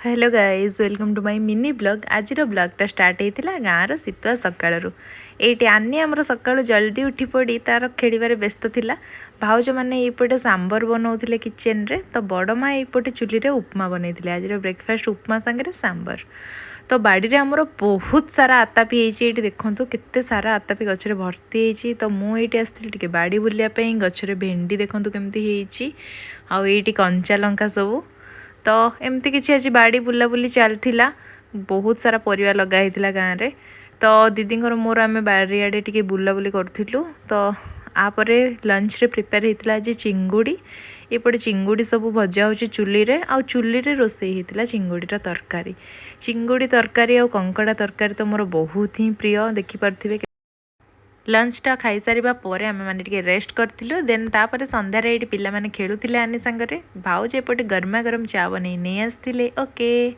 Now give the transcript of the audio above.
Hello guys, welcome to my mini vlog. ଆଜିର ବ୍ଲଗ୍ଟା start ହେଇଥିଲା ଗାଁର ଶୀତୁଆ ସକାଳରୁ। ଏଇଠି ଆନି ଆମର ସକାଳୁ ଜଲ୍ଦି ଉଠି ପଡ଼ି ତାର ଖେଳିବାରେ ବ୍ୟସ୍ତ ଥିଲା। ଭାଉଜମାନେ ଏଇପଟେ ସାମ୍ବର ବନାଉଥିଲେ କିଚେନରେ, ତ ବଡ଼ ମା ଏଇପଟେ ଚୁଲିରେ ଉପମା ବନେଇଥିଲେ। ଆଜିର ବ୍ରେକଫାଷ୍ଟ ଉପମା ସାଙ୍ଗରେ ସାମ୍ବର। ତ ବାଡ଼ିରେ ଆମର ବହୁତ ସାରା ଆତାପି ହେଇଛି। ଏଇଠି ଦେଖନ୍ତୁ, କେତେ ସାରା ଆତାପି ଗଛରେ ଭର୍ତ୍ତି ହେଇଛି। ତ ମୁଁ ଏଇଠି ଆସିଥିଲି ଟିକେ ବାଡ଼ି ବୁଲିବା ପାଇଁ। ଗଛରେ ଭେଣ୍ଡି ଦେଖନ୍ତୁ କେମିତି ହେଇଛି, ଆଉ ଏଇଠି କଞ୍ଚା ଲଙ୍କା ସବୁ। ତ ଏମିତି କିଛି ଆଜି ବାଡ଼ି ବୁଲାବୁଲି ଚାଲିଥିଲା। ବହୁତ ସାରା ପରିବା ଲଗା ହେଇଥିଲା ଗାଁରେ। ତ ଦିଦିଙ୍କର ମୋର ଆମେ ବାରିଆଡ଼େ ଟିକେ ବୁଲାବୁଲି କରୁଥିଲୁ। ତ ଆପରେ ଲଞ୍ଚରେ ପ୍ରିପେୟାର ହେଇଥିଲା ଆଜି ଚିଙ୍ଗୁଡ଼ି। ଏପଟେ ଚିଙ୍ଗୁଡ଼ି ସବୁ ଭଜା ହେଉଛି ଚୁଲିରେ, ଆଉ ଚୁଲିରେ ରୋଷେଇ ହେଇଥିଲା ଚିଙ୍ଗୁଡ଼ିର ତରକାରୀ। ଚିଙ୍ଗୁଡ଼ି ତରକାରୀ ଆଉ କଙ୍କଡ଼ା ତରକାରୀ ତ ମୋର ବହୁତ ହିଁ ପ୍ରିୟ। ଦେଖିପାରୁଥିବେ। ଲଞ୍ଚଟା ଖାଇସାରିବା ପରେ ଆମେମାନେ ଟିକେ ରେଷ୍ଟ କରିଥିଲୁ। ଦେନ୍ ତାପରେ ସନ୍ଧ୍ୟାରେ ଏଇଠି ପିଲାମାନେ ଖେଳୁଥିଲେ ଆନି ସାଙ୍ଗରେ। ଭାଉଜ ଏପଟେ ଗରମା ଗରମ ଚା ବନେଇ ନେଇ ଆସିଥିଲେ। ଓକେ।